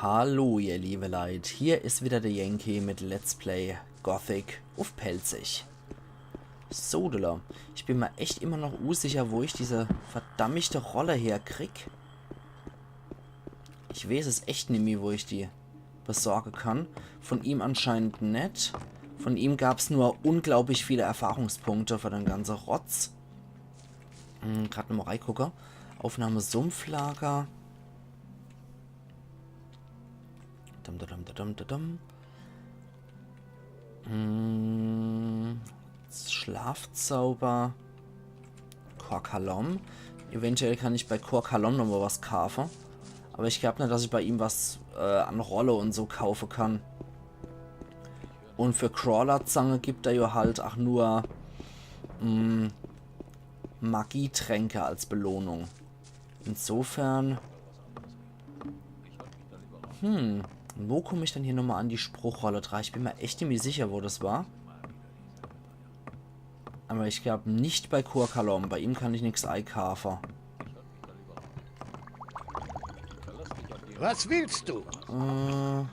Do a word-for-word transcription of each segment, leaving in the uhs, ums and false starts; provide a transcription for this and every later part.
Hallo, ihr liebe Leit, hier is wieder der Yankee mit Let's Play Gothic uff Pälzisch. Sodele, ich bin mer echt immer noch unsicher, wo ich diese verdammte Rolle herkrieg. Ich weeß es echt nimmi, wo ich die besorge kann. Von ihm anscheinend net. Von ihm gab's nur unglaublich viele Erfahrungspunkte für den ganze Rotz. Hm, grad nochmal reigucke. Aufnahme Sumpflager. Dum, dum, dum, dum, dum, dum. Hm, Schlafzauber. Korkalom. Eventuell kann ich bei Korkalom nochmal was kaufe. Aber ich glaub net, dass ich bei ihm was äh, an Rolle und so kaufe kann. Und für Crawler-Zange gibt er ja halt ach nur mm, Magietränke als Belohnung. Insofern. Hm, wo komm ich denn hier nochmal an die Spruchrolle dran? Ich bin mer echt nimmi sicher, wo das war. Aber ich glaub net bei Korkalom. Bei ihm kann ich nix eikaufe. Was willst du? Äh,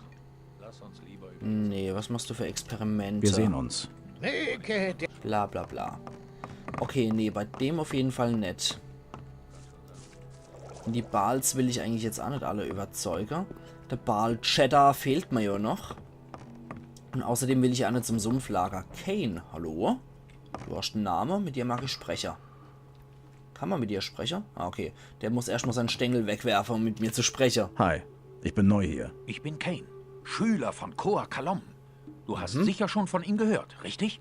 nee, was machst du für Experimente? Wir sehen uns. Neke, der Bla bla bla. Okay, nee, bei dem auf jeden Fall net. Die Baals will ich eigentlich jetzt ach net alle überzeuge. Der Baal Cheddar fehlt mir ja noch. Und außerdem will ich ach net zum Sumpflager. Kane, hallo? Du hast en Name, mit dir mag ich spreche. Kann man mit dir spreche? Ah, okay. Der muss erscht mal sein Stängel wegwerfe, um mit mir zu spreche. Hi, ich bin neu hier. Ich bin Kane, Schüler von Korkalom. Du hast sicher schon von ihm gehört, richtig?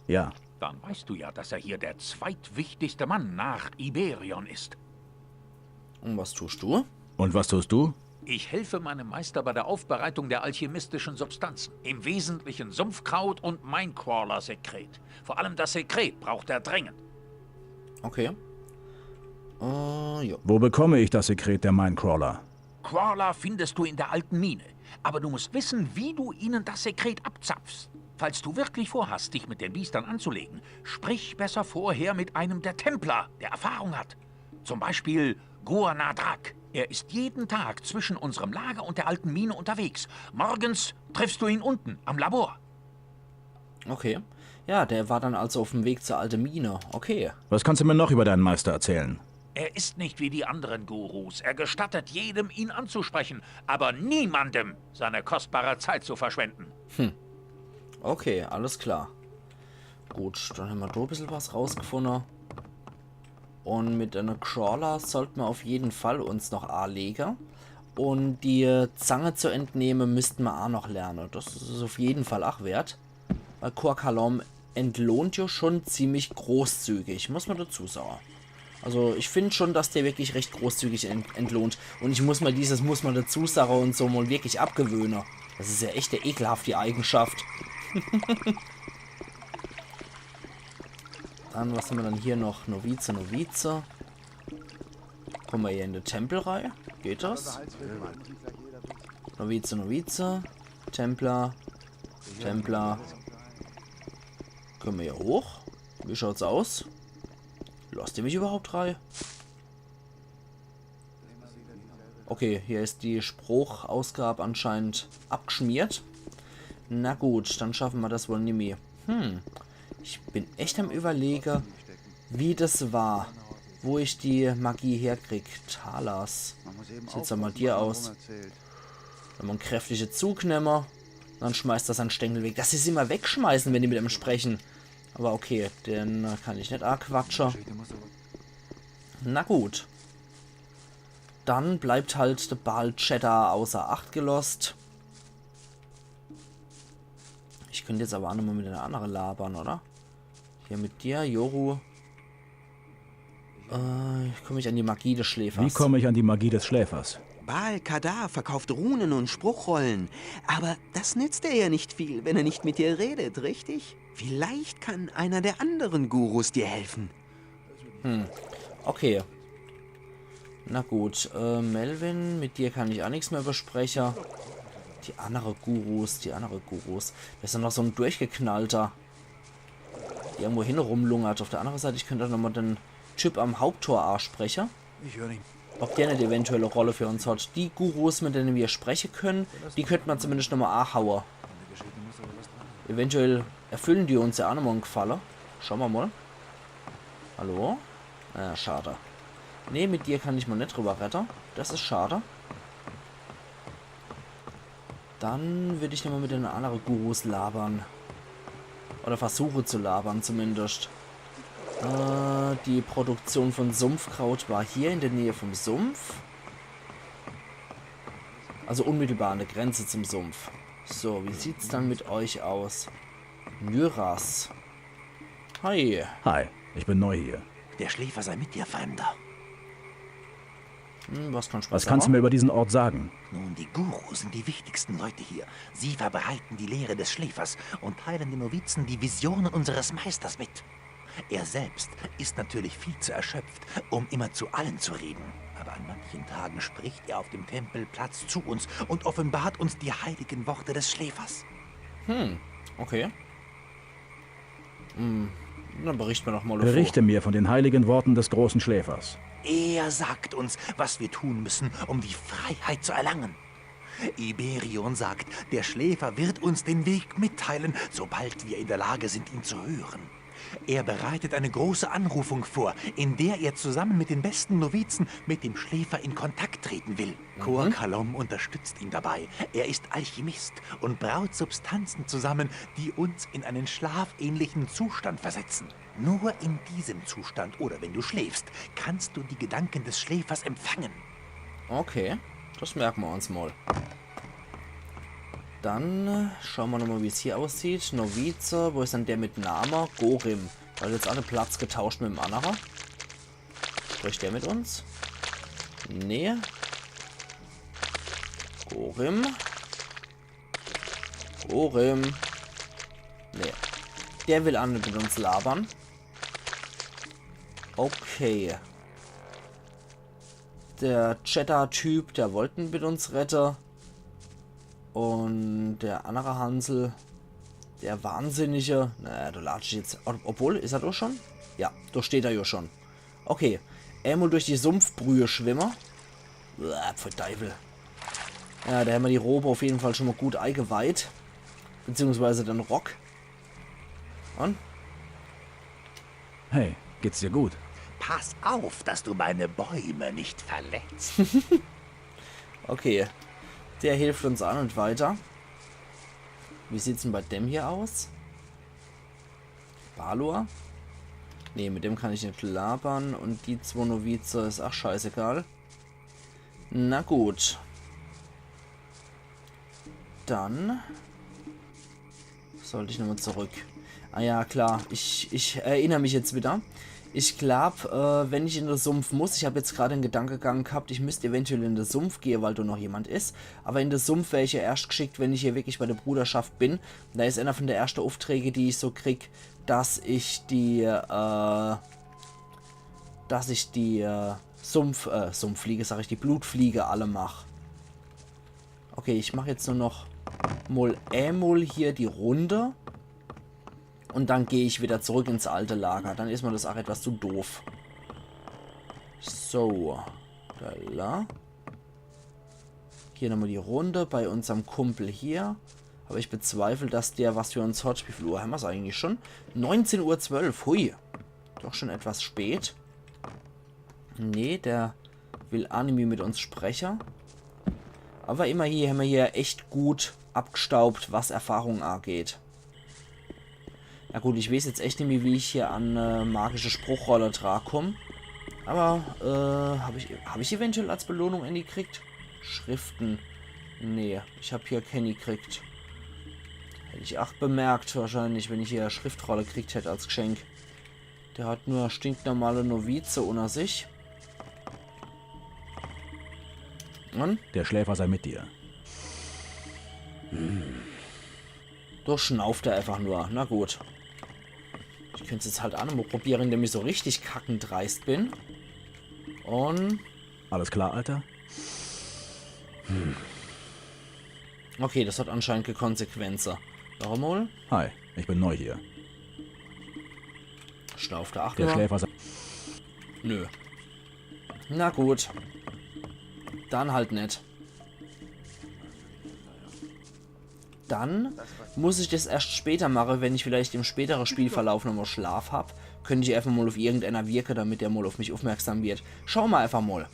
Ja, Dann weißt du ja, dass er hier der zweitwichtigste Mann nach Iberion ist. Und was tust du? Und was tust du? Ich helfe meinem Meister bei der Aufbereitung der alchemistischen Substanzen, im Wesentlichen Sumpfkraut und Minecrawler-Sekret. Vor allem das Sekret braucht er dringend. Okay. Äh, ja. Wo bekomme ich das Sekret der Minecrawler? Crawler findest du in der alten Mine, aber du musst wissen, wie du ihnen das Sekret abzapfst. Falls du wirklich vorhast, dich mit den Biestern anzulegen, sprich besser vorher mit einem der Templer, der Erfahrung hat. Zum Beispiel Gur Nadrak. Er ist jeden Tag zwischen unserem Lager und der alten Mine unterwegs. Morgens triffst du ihn unten am Labor. Okay. Ja, der war dann also auf dem Weg zur alten Mine. Okay. Was kannst du mir noch über deinen Meister erzählen? Er ist nicht wie die anderen Gurus. Er gestattet jedem, ihn anzusprechen, aber niemandem seine kostbare Zeit zu verschwenden. Okay, alles klar. Gut, dann hämmer do e bissel was rausgefunne. Und mit einer Crawler sollte mer auf jeden Fall uns noch anlege. Und die Zange zu entnehme müssten mer auch noch lerne. Das is auf jeden Fall auch wert. Weil Korkalom entlohnt ja schon ziemlich großzügig, muss mer dazu sage. Also ich find schon, dass der wirklich recht großzügig ent entlohnt. Und ich muss mer dieses, muss mer dazu sage und so mal wirklich abgewöhne. Das is ja echt e ekelhafte Eigenschaft. Dann, was hämmer dann hier noch? Novize, Novize. Komme mer hier in de Tempel rei? Geht das? Novize, Novize. Templer. Templer. Komme mer hier hoch? Wie schaut's aus? Lasst ihr mich überhaupt rei? Okay, hier is die Spruchausgab anscheinend abgeschmiert. Na gut, dann schaffe mer das wohl nimmi. Hm, ich bin echt am Überlege, wie das war, wo ich die Magie herkrieg. Talas. Sieht's doch mal dir aus. Wenn mer en kräftige Zug nemme, dann schmeißt er sein Stängel weg. Dass sie's immer wegschmeißen, wenn die mit ihm sprechen. Aber okay, den kann ich net aquatsche. Na gut. Dann bleibt halt de Baal Cheddar außer Acht gelosst. Ich könnt jetzt aber auch nochmal mit einer anderen labern, oder? Hier mit dir, Yoru. Äh, ich komm nicht an die Magie des Schläfers. Wie komme ich an die Magie des Schläfers? Baal Kadar verkauft Runen und Spruchrollen. Aber das nützt dir ja nicht viel, wenn er nicht mit dir redet, richtig? Vielleicht kann einer der anderen Gurus dir helfen. Okay. Na gut, äh, Melvin, mit dir kann ich auch nichts mehr besprechen. Die andere Gurus, die andere Gurus. Da is ja noch so ein Durchgeknallter, der irgendwo hin rumlungert. Auf der anderen Seite, ich könnte nochmal den Typ am Haupttor ansprechen. Ich höre ihn. Ob der net eventuell e Rolle für uns hat. Die Gurus, mit denen wir sprechen können, die könnte man zumindest nochmal ahaue. Eventuell erfüllen die uns ja auch nochmal en Gefalle. Schauen wir mal. Hallo? Naja, schade. Nee, mit dir kann ich mal net drüber reden. Das ist schade. Dann würd ich nochmal mit den anderen Gurus labern. Oder versuche zu labern zumindest. Äh, die Produktion von Sumpfkraut war hier in der Nähe vom Sumpf. Also unmittelbar an der Grenze zum Sumpf. So, wie sieht's dann mit euch aus? Nyras. Hi. Hi, ich bin neu hier. Der Schläfer sei mit dir, Fremder. Hm, was kann ich Was kannst du mir über diesen Ort sagen? Nun, die Gurus sind die wichtigsten Leute hier. Sie verbreiten die Lehre des Schläfers und teilen den Novizen die Visionen unseres Meisters mit. Er selbst ist natürlich viel zu erschöpft, um immer zu allen zu reden. Aber an manchen Tagen spricht er auf dem Tempelplatz zu uns und offenbart uns die heiligen Worte des Schläfers. Okay. Hm, dann bericht mir doch mal davon. Berichte mir von den heiligen Worten des großen Schläfers. Er sagt uns, was wir tun müssen, um die Freiheit zu erlangen. Iberion sagt, der Schläfer wird uns den Weg mitteilen, sobald wir in der Lage sind, ihn zu hören. Er bereitet eine große Anrufung vor, in der er zusammen mit den besten Novizen mit dem Schläfer in Kontakt treten will. Kor Kalom unterstützt ihn dabei. Er ist Alchemist und braut Substanzen zusammen, die uns in einen schlafähnlichen Zustand versetzen. Nur in diesem Zustand oder wenn du schläfst, kannst du die Gedanken des Schläfers empfangen. Okay, das merken wir uns mal. Dann äh, schauen wir nochmal, wie es hier aussieht. Novize, wo ist denn der mit Name? Gorim. Der hat jetzt alle Platz getauscht mit dem anderen. Spricht der mit uns? Nee. Gorim. Gorim. Nee. Der will auch nicht mit uns labern. Okay. Der Cheddar-Typ, der wollte mit uns reden. Und der andere Hansel, der Wahnsinnige. Naja, du latsch jetzt. Ob- Obwohl, ist er doch schon? Ja, da steht er ja schon. Okay. Einmal durch die Sumpfbrühe schwimme. Uah, pfui Deiwel. Ja, da haben wir die Robe auf jeden Fall schon mal gut eingeweiht. Beziehungsweise den Rock. Und? Hey, geht's dir gut? Pass auf, dass du meine Bäume nicht verletzt. Okay. Der hilft uns auch nicht weiter. Wie sieht's denn bei dem hier aus? Balor? Nee, mit dem kann ich nicht labern. Und die zwei Novize ist auch scheißegal. Na gut. Dann sollte ich nochmal zurück. Ah ja, klar. Ich, ich erinnere mich jetzt wieder. Ich glaub, äh, wenn ich in den Sumpf muss, ich hab jetzt gerade einen Gedankengang gehabt, ich müsste eventuell in den Sumpf gehen, weil da noch jemand ist. Aber in den Sumpf werde ich ja erst geschickt, wenn ich hier wirklich bei der Bruderschaft bin. Da ist einer von der ersten Aufträge, die ich so krieg, dass ich die, äh, dass ich die äh, Sumpf, äh, Sumpffliege, sag ich, die Blutfliege alle mach. Okay, ich mach jetzt nur noch mal einmal hier die Runde. Und dann gehe ich wieder zurück ins alte Lager. Dann ist mir das auch etwas zu doof. So. Da. Hier nochmal die Runde bei unserem Kumpel hier. Aber ich bezweifle, dass der was für uns hat. Wie viel Uhr haben wir's eigentlich schon? Neunzehn Uhr zwölf. Hui. Doch schon etwas spät. Nee, der will auch nimmi mit uns sprechen. Aber immerhin haben wir hier echt gut abgestaubt, was Erfahrung angeht. Na gut, ich weiß jetzt echt nimmi, wie ich hier an äh, magische Spruchrolle drankomme. Aber, äh, hab ich, hab ich eventuell als Belohnung eine gekriegt? Schriften. Nee, ich hab hier keine gekriegt. Hätte ich acht bemerkt wahrscheinlich, wenn ich hier Schriftrolle gekriegt hätte als Geschenk. Der hat nur stinknormale Novize unter sich. Und? Der Schläfer sei mit dir. Da schnauft er einfach nur. Na gut. Ich könnte es jetzt halt auch nochmal probieren, indem ich so richtig kackendreist bin. Und Alles klar, Alter? Okay, das hat anscheinend Konsequenzen. Noch einmal. Hi, ich bin neu hier. Schnauft er. Ach, Der ja. Schläfer sei. Nö. Na gut. Dann halt net. Dann muss ich des erscht später mache, wenn ich vielleicht im spätere Spielverlauf nochmal Schlaf hab. Könnt ich einfach mal auf irgendeiner wirke, damit der mal auf mich aufmerksam wird. Schaue mer einfach mal.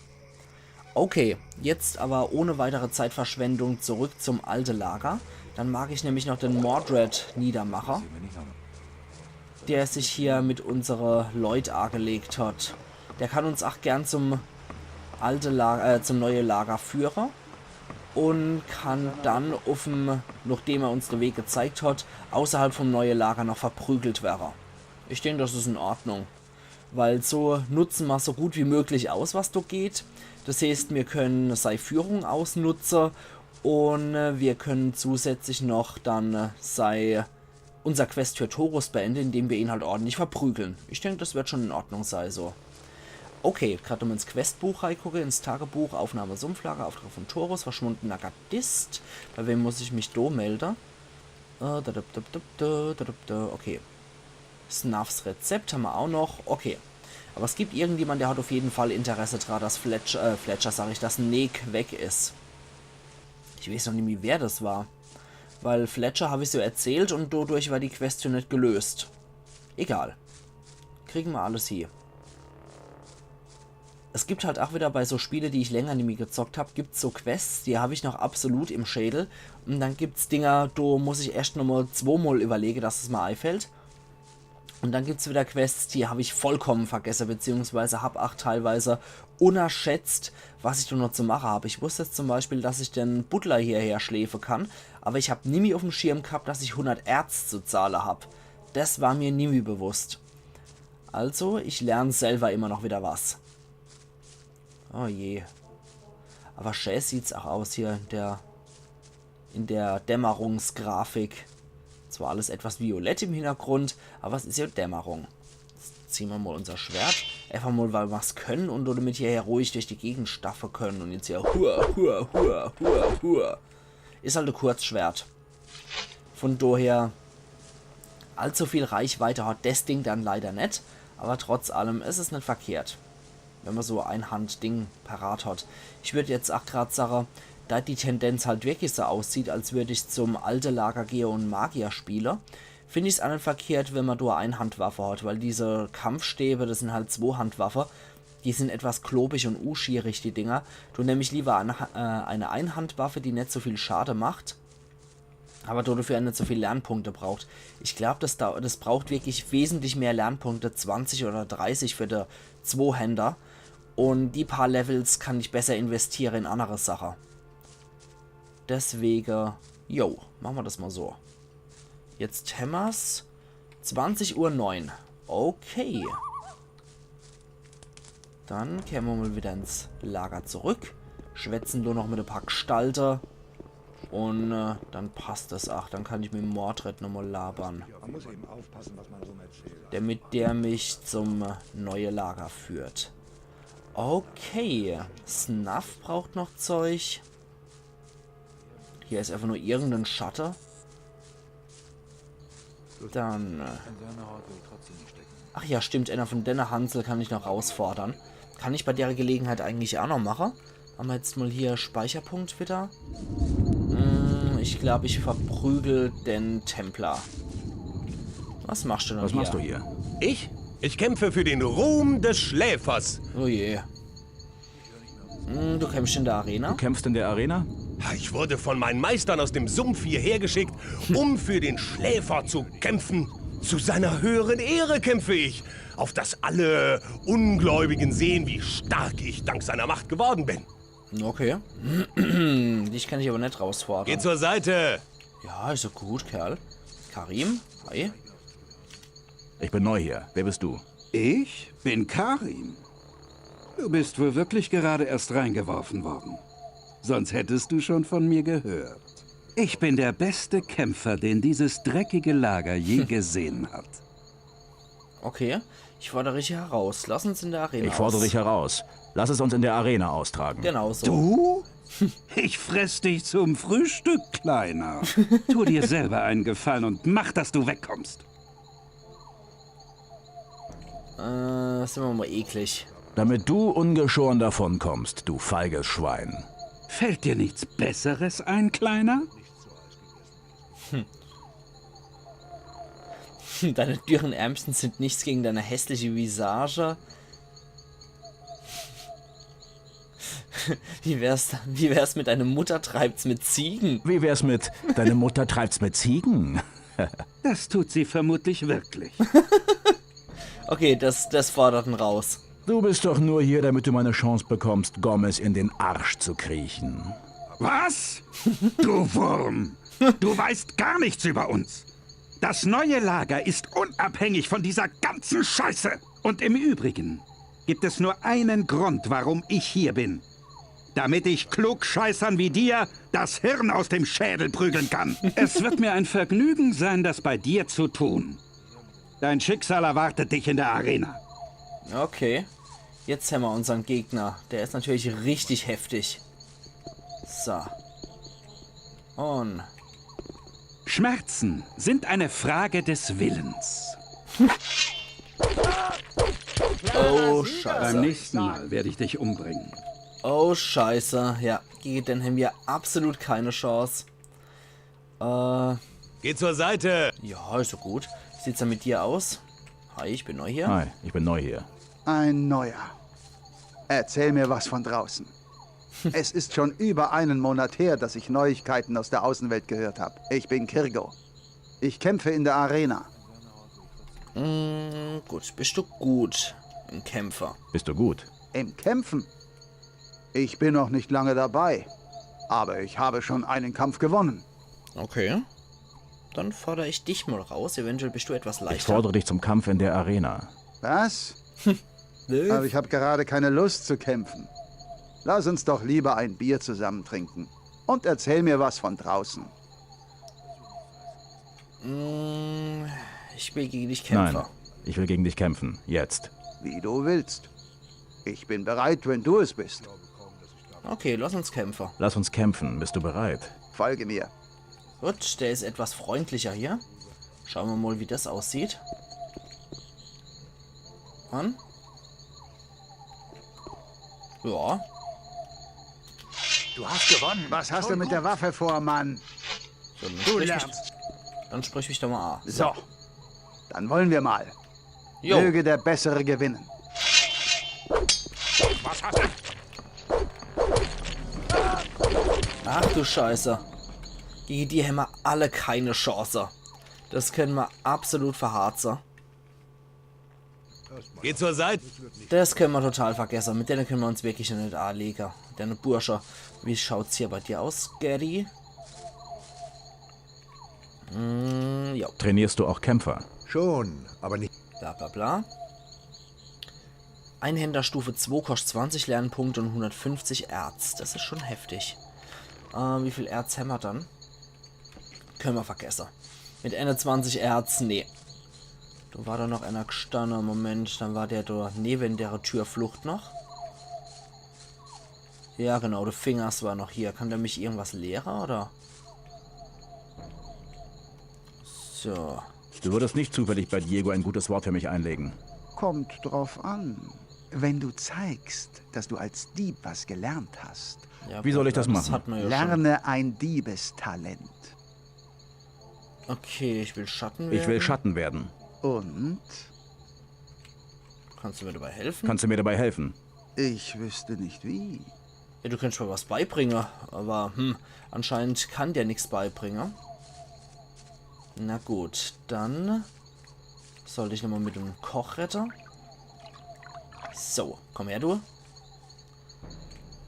Okay, jetzt aber ohne weitere Zeitverschwendung zurück zum alte Lager. Dann mag ich nämlich noch den Mordred niedermache, der sich hier mit unsere Leut agelegt hat. Der kann uns ach gern zum alte Lager, äh, zum neue Lager führe und kann dann, uffem, nachdem er uns den Weg gezeigt hat, außerhalb vom neue Lager noch verprügelt werre. Ich denk, das is in Ordnung. Weil so nutze mer so gut wie möglich aus, was do geht. Das heißt, mir können sei Führung ausnutze und, äh, mir können zusätzlich noch dann, äh, sei unser Quest für Torus beende, indem wir ihn halt ordentlich verprügeln. Ich denk, das wird schon in Ordnung sei, so. Okay, grad um ins Questbuch reigucke, ins Tagebuch, Aufnahme Sumpflager, Auftrag von Torus, verschwundener Gardist. Bei wem muss ich mich do melde? Äh, da, da, da, da, da, da, da, da, okay. Snuffs Rezept haben wir auch noch. Okay. Aber es gibt irgendjemand, der hat auf jeden Fall Interesse dran, dass Fletcher, äh, Fletcher, sag ich, dass Neek weg is. Ich weiß noch nimmi, wer das war. Weil Fletcher hab ich so erzählt und dodurch war die Quest schon net gelöst. Egal. Kriegen wir alles hier. Es gibt halt auch wieder bei so Spiele, die ich länger nimmi gezockt hab, gibt's so Quests, die hab ich noch absolut im Schädel. Und dann gibt's Dinger, do muss ich erst nochmal zwomol überlege, dass es mir eifällt. Und dann gibt's wieder Quests, die hab ich vollkommen vergesse, beziehungsweise hab auch teilweise unnerschätzt, was ich do noch zu mache hab. Ich wusst jetzt zum Beispiel, dass ich den Butler hierher schlefe kann, aber ich hab nimmi auf dem Schirm gehabt, dass ich hundert Erz zu zahle hab. Das war mir nimmi bewusst. Also, ich lern selber immer noch wieder was. Oh je. Aber schä sieht's auch aus hier in der, in der Dämmerungsgrafik. Zwar alles etwas violett im Hintergrund, aber es is ja Dämmerung. Jetzt ziehen wir mal unser Schwert. Einfach mal, weil wir's können und damit hier ruhig durch die Gegend staffe können und jetzt hier hua, hua, hua, hua, hua. Is halt ein Kurzschwert. Von daher, allzu viel Reichweite hat das Ding dann leider net, aber trotz allem is es net verkehrt, wenn man so ein Hand-Ding parat hat. Ich würd jetzt auch grad sagen, da die Tendenz halt wirklich so aussieht, als würd ich zum alte Lager gehe und Magier spiele, find ich's auch net verkehrt, wenn man nur Einhandwaffe hat, weil diese Kampfstäbe, das sind halt Zwohandwaffe, die sind etwas klobig und uschierig, die Dinger. Du nemm ich lieber eine, äh, eine Einhandwaffe, die net so viel Schade macht, aber dafür net so viel Lernpunkte braucht. Ich glaub, das, dau- das braucht wirklich wesentlich mehr Lernpunkte, zwanzig oder dreißig für de Zwohänder. Und die paar Levels kann ich besser investiere in andere Sache. Deswege, jo, machen wir das mal so. Jetzt hämmer's zwanzig Uhr neun. Okay. Dann kehren wir mal wieder ins Lager zurück. Schwätzen nur noch mit ein paar Gestalte. Und, äh, dann passt das. Ach, dann kann ich mit Mordred nochmal labern. Damit der mich zum, äh, neue Lager führt. Okay. Snuff braucht noch Zeug. Hier is einfach nur irgendein Schatte. Dann, äh, ach ja, stimmt, einer von denne Hansel kann ich noch rausfordern. Kann ich bei der Gelegenheit eigentlich auch noch mache. Haben wir jetzt mal hier Speicherpunkt wieder. Hm, ich glaub, ich verprügel den Templer. Was machst du denn hier? Was machst du hier? Ich? Ich kämpfe für den Ruhm des Schläfers. Oh je. Hm, du kämpfst in der Arena? Du kämpfst in der Arena? Ich wurde von meinen Meistern aus dem Sumpf hierher geschickt, um für den Schläfer zu kämpfen. Zu seiner höheren Ehre kämpfe ich, auf dass alle Ungläubigen sehen, wie stark ich dank seiner Macht geworden bin. Okay. Dich kann ich aber net rausfordern. Geh zur Seite! Ja, is ja gut, Kerl. Karim, hi. Ich bin neu hier. Wer bist du? Ich bin Karim. Du bist wohl wirklich gerade erst reingeworfen worden. Sonst hättest du schon von mir gehört. Ich bin der beste Kämpfer, den dieses dreckige Lager je gesehen hat. Okay, ich fordere dich heraus. Lass uns in der Arena aus- Ich fordere dich heraus. Lass es uns in der Arena austragen. Genau so. Du? Ich fress dich zum Frühstück, Kleiner. Tu dir selber einen Gefallen und mach, dass du wegkommst. Äh, sind wir mal eklig. Damit du ungeschoren davonkommst, du feiges Schwein. Fällt dir nichts Besseres ein, Kleiner? Deine dürren Ärmchen sind nichts gegen deine hässliche Visage. Wie wär's, wie wär's mit deine Mutter treibt's mit Ziegen? Wie wär's mit deine Mutter treibt's mit Ziegen? Das tut sie vermutlich wirklich. Okay, das, das fordert einen raus. Du bist doch nur hier, damit du meine Chance bekommst, Gomez in den Arsch zu kriechen. Was? Du Wurm! Du weißt gar nichts über uns. Das neue Lager ist unabhängig von dieser ganzen Scheiße. Und im Übrigen gibt es nur einen Grund, warum ich hier bin. Damit ich Klugscheißern wie dir das Hirn aus dem Schädel prügeln kann. Es wird mir ein Vergnügen sein, das bei dir zu tun. Dein Schicksal erwartet dich in der Arena. Okay. Jetzt hämmer unsern Gegner. Der is natürlich richtig heftig. So. Und Schmerzen sind eine Frage des Willens. Oh, Beim scheiße. Nächsten Mal werde ich dich umbringen. Oh, scheiße. Ja, gegen den hämmer absolut keine Chance. Äh, Geh zur Seite! ja, is so gut. Sieht's dann mit dir aus? Hi, ich bin neu hier. Hi, ich bin neu hier. Ein Neuer. Erzähl mir was von draußen. Es ist schon über einen Monat her, dass ich Neuigkeiten aus der Außenwelt gehört habe. Ich bin Kirgo. Ich kämpfe in der Arena. Mm, gut, bist du gut. Ein Kämpfer. Bist du gut? Im Kämpfen? Ich bin noch nicht lange dabei, aber ich habe schon einen Kampf gewonnen. Okay. Dann fordere ich dich mal raus. Eventuell bist du etwas Ich leichter. Fordere dich zum Kampf in der Arena. Was? Aber ich habe gerade keine Lust zu kämpfen. Lass uns doch lieber ein Bier zusammen trinken. Und erzähl mir was von draußen. Mm, ich will gegen dich kämpfen. Nein, ich will gegen dich kämpfen. Jetzt. Wie du willst. Ich bin bereit, wenn du es bist. Okay, lass uns kämpfen. Lass uns kämpfen. Bist du bereit? Folge mir. Gut, der is etwas freundlicher hier. Schauen wir mal, wie das aussieht. An? Ja. Du hast gewonnen. Was hast du mit der Waffe vor, Mann? So, dann Du sprich mich, lernst. Dann sprich mich doch mal an. So. Dann wollen wir mal. Jo. Möge der Bessere gewinnen. Was hast du? Ach du Scheiße. Gegen die hämmer alle keine Chance. Das können wir absolut verharzen. Geh zur Seite! Das können wir total vergessen. Mit denen können wir uns wirklich noch nicht anlegen. Deine Bursche. Wie schaut's hier bei dir aus, Gary? Mm, ja, Trainierst du auch Kämpfer? Schon, aber nicht. Bla bla bla. Einhänder Stufe zwei kostet zwanzig Lernpunkte und hundertfünfzig Erz. Das ist schon heftig. Äh, wie viel Erz hämmer dann? Können wir vergessen. Mit einundzwanzig Erz, nee. Da war da noch einer gestanden. Moment, dann war der da neben der Türflucht noch. Ja, genau, der Fingers war noch hier. Kann der mich irgendwas lehren, oder? So. Du würdest nicht zufällig bei Diego ein gutes Wort für mich einlegen. Kommt drauf an. Wenn du zeigst, dass du als Dieb was gelernt hast, Ja, Wie soll ich das machen? Hat man ja schon. Lerne ein Diebestalent. Okay, ich will Schatten werden. Ich will Schatten werden. Und Kannst du mir dabei helfen? Kannst du mir dabei helfen? Ich wüsste nicht wie. Ja, du könntest mir was beibringen, aber hm, anscheinend kann der nichts beibringen. Na gut, dann sollte ich nochmal mit dem Koch retten. So, komm her, du.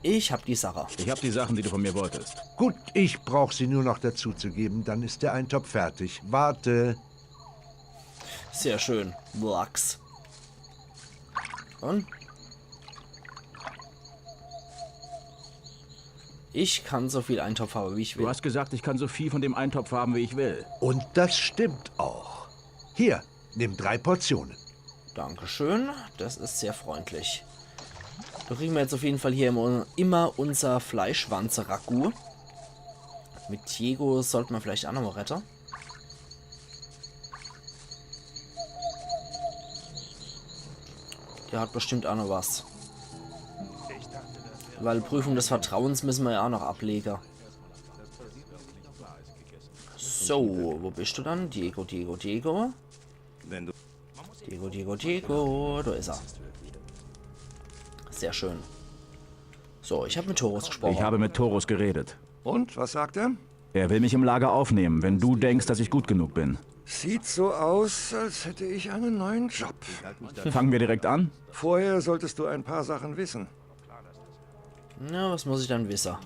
Ich hab die Sache. Ich hab die Sachen, die du von mir wolltest. Gut, ich brauch sie nur noch dazuzugeben, dann ist der Eintopf fertig. Warte. Sehr schön. Lachs. Und? Ich kann so viel Eintopf haben, wie ich Du will. Hast gesagt, ich kann so viel von dem Eintopf haben, wie ich will. Und das stimmt auch. Hier, nimm drei Portionen. Dankeschön, das ist sehr freundlich. Da kriegen wir jetzt auf jeden Fall hier immer, immer unser Fleischwanze-Ragout. Mit Diego sollte man vielleicht auch nochmal retten. Der hat bestimmt auch noch was. Weil Prüfung des Vertrauens müsse mer ja ach noch ablege. So, wo bist du dann? Diego, Diego, Diego. Diego, Diego, Diego. Da is er. Sehr schön. So, ich hab mit Torus gesproche. Ich habe mit Torus geredet. Und, was sagt er? Er will mich im Lager aufnehmen, wenn du denkst, dass ich gut genug bin. Sieht so aus, als hätte ich einen neuen Job. Fangen wir direkt an? Vorher solltest du ein paar Sachen wissen. Na, was muss ich dann wisse?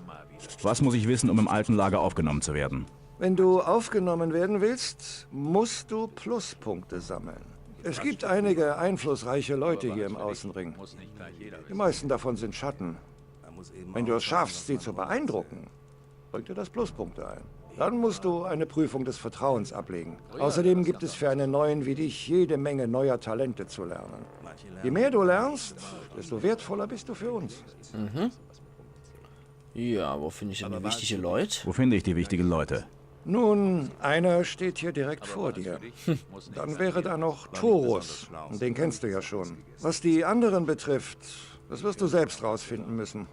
Was muss ich wissen, um im alten Lager aufgenommen zu werden? Wenn du aufgenommen werden willst, musst du Pluspunkte sammeln. Es gibt einige einflussreiche Leute hier im Außenring. Die meisten davon sind Schatten. Wenn du es schaffst, sie zu beeindrucken, bringt dir das Pluspunkte ein. Dann musst du eine Prüfung des Vertrauens ablegen. Außerdem gibt es für einen Neuen wie dich jede Menge neuer Talente zu lernen. Je mehr du lernst, desto wertvoller bist du für uns. Ja, wo finde ich denn die wichtige Leut? Wo finde ich die wichtigen Leute? Nun, einer steht hier direkt vor dir. Dann wäre da noch Torus. Den kennst du ja schon. Was die anderen betrifft, das wirst du selbst rausfinden müssen.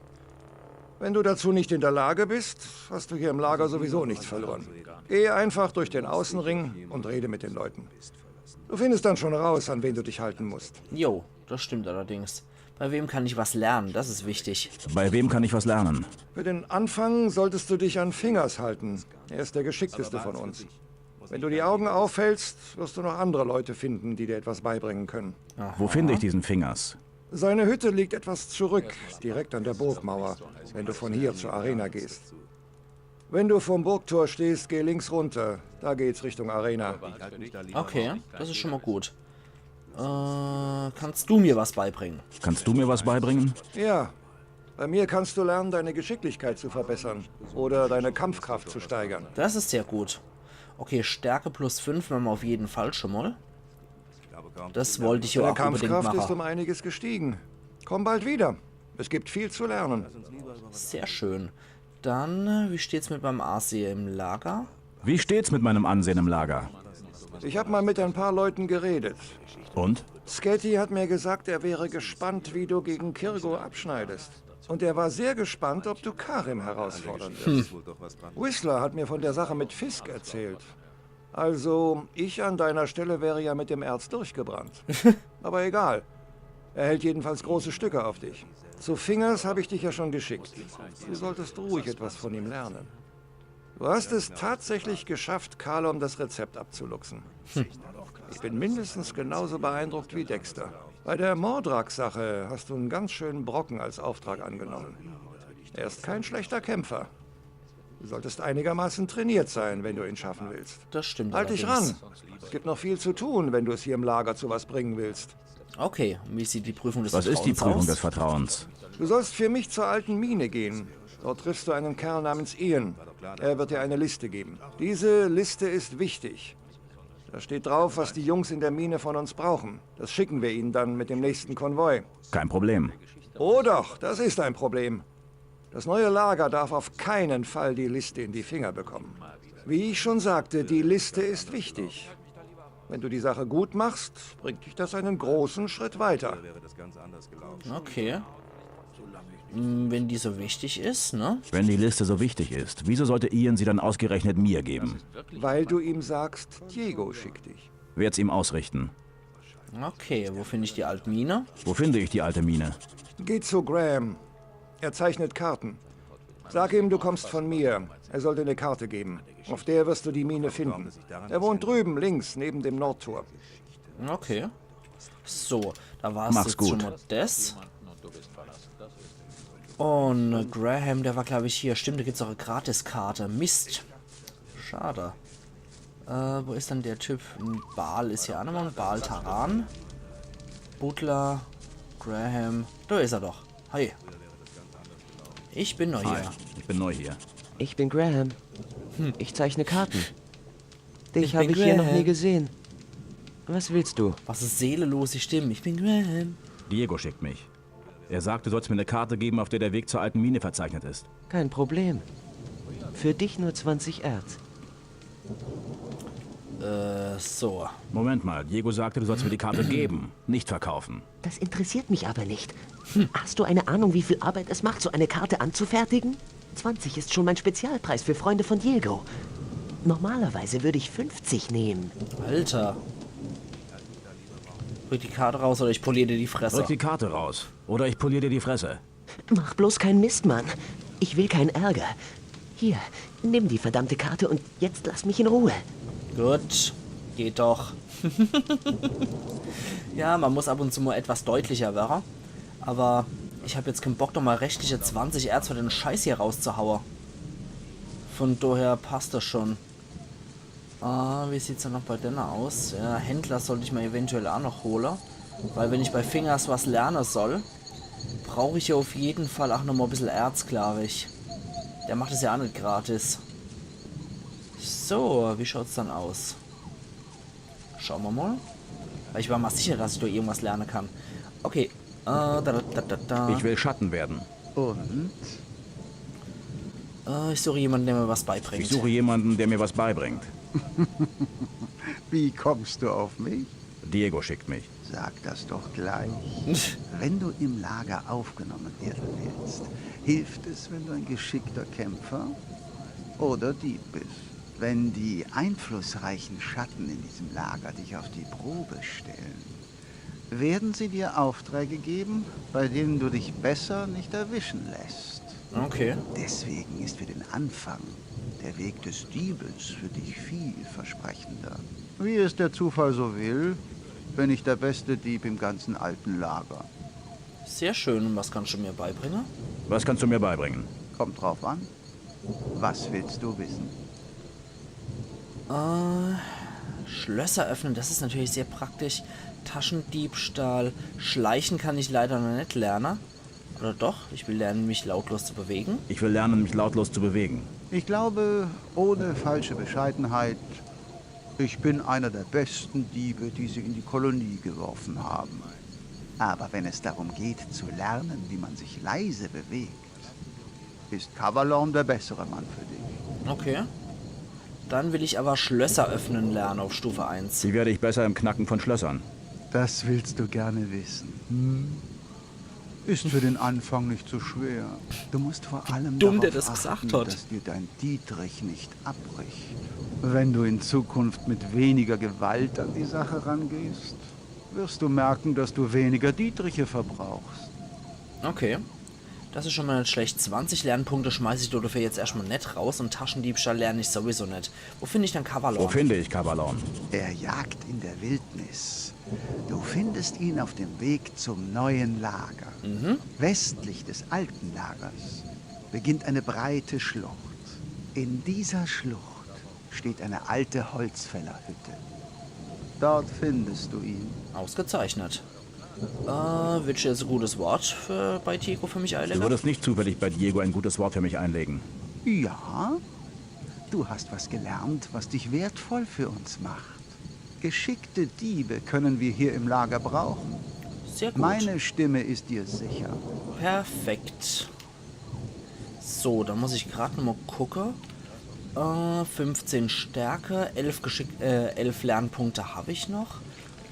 Wenn du dazu nicht in der Lage bist, hast du hier im Lager sowieso nichts verloren. Geh einfach durch den Außenring und rede mit den Leuten. Du findest dann schon raus, an wen du dich halten musst. Jo, das stimmt allerdings. Bei wem kann ich was lernen? Das ist wichtig. Bei wem kann ich was lernen? Für den Anfang solltest du dich an Fingers halten. Er ist der geschickteste von uns. Wenn du die Augen aufhältst, wirst du noch andere Leute finden, die dir etwas beibringen können. Wo finde ich diesen Fingers? Seine Hütte liegt etwas zurück, direkt an der Burgmauer, wenn du von hier zur Arena gehst. Wenn du vorm Burgtor stehst, geh links runter. Da geht's Richtung Arena. Okay, das ist schon mal gut. Äh, kannst du mir was beibringen? Kannst du mir was beibringen? Ja, bei mir kannst du lernen, deine Geschicklichkeit zu verbessern oder deine Kampfkraft zu steigern. Das ist sehr gut. Okay, Stärke plus fünf haben wir auf jeden Fall schon mal. Das wollte ich ja Deine auch unbedingt Kampfkraft ist machen. Um einiges gestiegen. Komm bald wieder. Es gibt viel zu lernen. Sehr schön. Dann, äh, wie steht's mit meinem Ansehen im Lager? Wie steht's mit meinem Ansehen im Lager? Ich habe mal mit ein paar Leuten geredet. Und? Sketty hat mir gesagt, er wäre gespannt, wie du gegen Kirgo abschneidest. Und er war sehr gespannt, ob du Karim herausfordern wirst. Whistler hat mir von der Sache mit Fisk erzählt. Also, ich an deiner Stelle wäre ja mit dem Erz durchgebrannt. Aber egal. Er hält jedenfalls große Stücke auf dich. Zu Fingers habe ich dich ja schon geschickt. Du solltest ruhig etwas von ihm lernen. Du hast es tatsächlich geschafft, Kalom das Rezept abzuluxen. Ich bin mindestens genauso beeindruckt wie Dexter. Bei der Mordrak-Sache hast du einen ganz schönen Brocken als Auftrag angenommen. Er ist kein schlechter Kämpfer. Du solltest einigermaßen trainiert sein, wenn du ihn schaffen willst. Das stimmt Halt dich allerdings. Ran. Es gibt noch viel zu tun, wenn du es hier im Lager zu was bringen willst. Okay, und wie sieht die Prüfung des Was ist Vertrauens die Prüfung aus? Des Vertrauens? Du sollst für mich zur alten Mine gehen. Dort triffst du einen Kerl namens Ian. Er wird dir eine Liste geben. Diese Liste ist wichtig. Da steht drauf, was die Jungs in der Mine von uns brauchen. Das schicken wir ihnen dann mit dem nächsten Konvoi. Kein Problem. Oh doch, das ist ein Problem. Das neue Lager darf auf keinen Fall die Liste in die Finger bekommen. Wie ich schon sagte, die Liste ist wichtig. Wenn du die Sache gut machst, bringt dich das einen großen Schritt weiter. Okay. Hm, wenn die so wichtig ist, ne? Wenn die Liste so wichtig ist, wieso sollte Ian sie dann ausgerechnet mir geben? Weil du ihm sagst, Diego schickt dich. Werd's ihm ausrichten. Okay, wo finde ich die Altmine? Wo finde ich die alte Mine? Geh zu Graham. Er zeichnet Karten. Sag ihm, du kommst von mir. Er soll dir eine Karte geben. Auf der wirst du die Mine finden. Er wohnt drüben links neben dem Nordtor. Okay. So, da war's Mach's jetzt gut. Schon mal das. Und Graham, der war, glaube ich, hier. Stimmt, da gibt's auch eine Gratiskarte. Mist. Schade. Äh, wo ist denn der Typ? Ein Baal ist hier auch nochmal. Ein Baal Taran. Butler. Graham. Da ist er doch. Hi. Ich bin neu Hi, hier. Ich bin neu hier. Ich bin Graham. Ich zeichne Karten. Dich Ich habe bin ich hier noch Graham. Nie gesehen. Was willst du? Was eine seelenlose Stimme. Ich bin Graham. Diego schickt mich. Er sagt, du sollst mir eine Karte geben, auf der der Weg zur alten Mine verzeichnet ist. Kein Problem. Für dich nur zwanzig Erz. Äh, so. Moment mal, Diego sagte, du sollst mir die Karte geben, nicht verkaufen. Das interessiert mich aber nicht. Hast du eine Ahnung, wie viel Arbeit es macht, so eine Karte anzufertigen? Zwanzig ist schon mein Spezialpreis für Freunde von Diego. Normalerweise würde ich fünfzig nehmen. Alter. Rück die Karte raus oder ich polier dir die Fresse. Rück die Karte raus, oder ich polier dir die Fresse. Mach bloß keinen Mist, Mann. Ich will keinen Ärger. Hier, nimm die verdammte Karte und jetzt lass mich in Ruhe. Gut, geht doch. Ja, man muss ab und zu mal etwas deutlicher werre. Aber ich hab jetzt kein Bock, noch mal restliche zwanzig Erz für den Scheiß hier rauszuhaue. Von daher passt das schon. Ah, wie sieht's denn noch bei denne aus? Ja, Händler sollt ich mir eventuell auch noch hole. Weil wenn ich bei Fingers was lerne soll, brauch ich ja auf jeden Fall auch noch mal e bissel Erz, glaub ich. Der macht es ja auch nicht gratis. So, wie schaut's dann aus? Schauen wir mal. Weil ich war mal sicher, dass ich da irgendwas lernen kann. Okay. Äh, da, da, da, da, da. Ich will Schatten werden. Und? Äh, ich suche jemanden, der mir was beibringt. Ich suche jemanden, der mir was beibringt. Wie kommst du auf mich? Diego schickt mich. Sag das doch gleich. Wenn du im Lager aufgenommen werden willst, hilft es, wenn du ein geschickter Kämpfer oder Dieb bist. Wenn die einflussreichen Schatten in diesem Lager dich auf die Probe stellen, werden sie dir Aufträge geben, bei denen du dich besser nicht erwischen lässt. Okay. Deswegen ist für den Anfang der Weg des Diebes für dich vielversprechender. Wie es der Zufall so will, bin ich der beste Dieb im ganzen alten Lager. Sehr schön. Und was kannst du mir beibringen? Was kannst du mir beibringen? Kommt drauf an. Was willst du wissen? Äh, Schlösser öffnen, das ist natürlich sehr praktisch. Taschendiebstahl. Schleichen kann ich leider noch nicht lernen. Oder doch? Ich will lernen, mich lautlos zu bewegen. Ich will lernen, mich lautlos zu bewegen. Ich glaube, ohne falsche Bescheidenheit, ich bin einer der besten Diebe, die sie in die Kolonie geworfen haben. Aber wenn es darum geht, zu lernen, wie man sich leise bewegt, ist Kavalorn der bessere Mann für dich. Okay. Dann will ich aber Schlösser öffnen lernen auf Stufe eins. Wie werde ich besser im Knacken von Schlössern? Das willst du gerne wissen. Hm? Ist für den Anfang nicht so schwer. Du musst vor allem Dumm, der darauf das achten, gesagt hat. Dass dir dein Dietrich nicht abbricht. Wenn du in Zukunft mit weniger Gewalt an die Sache rangehst, wirst du merken, dass du weniger Dietriche verbrauchst. Okay. Das ist schon mal nicht schlecht. Zwanzig Lernpunkte schmeiß ich dafür jetzt erstmal nicht raus und Taschendiebstahl lerne ich sowieso nicht. Wo finde ich dann Kavalorn? Wo finde ich Kavalorn? Er jagt in der Wildnis. Du findest ihn auf dem Weg zum neuen Lager. Westlich des alten Lagers beginnt eine breite Schlucht. In dieser Schlucht steht eine alte Holzfällerhütte. Dort findest du ihn. Ausgezeichnet. Äh, willst du jetzt ein gutes Wort für, bei Diego für mich Du einlegen? würdest nicht zufällig bei Diego ein gutes Wort für mich einlegen. Ja, du hast was gelernt, was dich wertvoll für uns macht. Geschickte Diebe können wir hier im Lager brauchen. Sehr gut. Meine Stimme ist dir sicher. Perfekt. So, da muss ich gerade nochmal gucken. Äh, fünfzehn Stärke, elf Geschick, äh, elf Lernpunkte habe ich noch.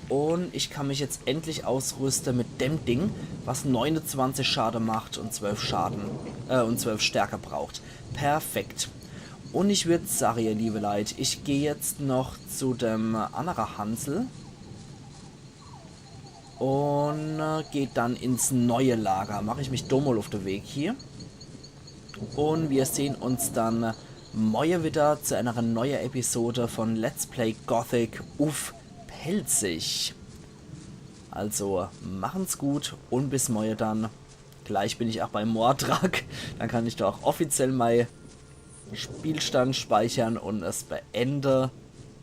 Und ich kann mich jetzt endlich ausrüsten mit dem Ding, was neunundzwanzig Schade macht und zwölf Schaden, äh, und zwölf Stärke braucht. Perfekt. Und ich würd sagen, ihr liebe Leute, ich gehe jetzt noch zu dem anderen Hansel. Und äh, geht dann ins neue Lager. Mache ich mich dumm auf den Weg hier. Und wir sehen uns dann morgen wieder zu einer neuen Episode von Let's Play Gothic uff Pälzisch. Also machen's gut und bis morgen dann. Gleich bin ich auch bei Mordrak. Dann kann ich da auch offiziell mein Spielstand speichern und es beende.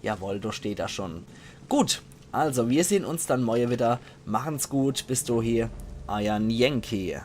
Jawohl, da steht er schon. Gut, also wir sehen uns dann morgen wieder. Machen's gut, bis dahin, euer Yankee.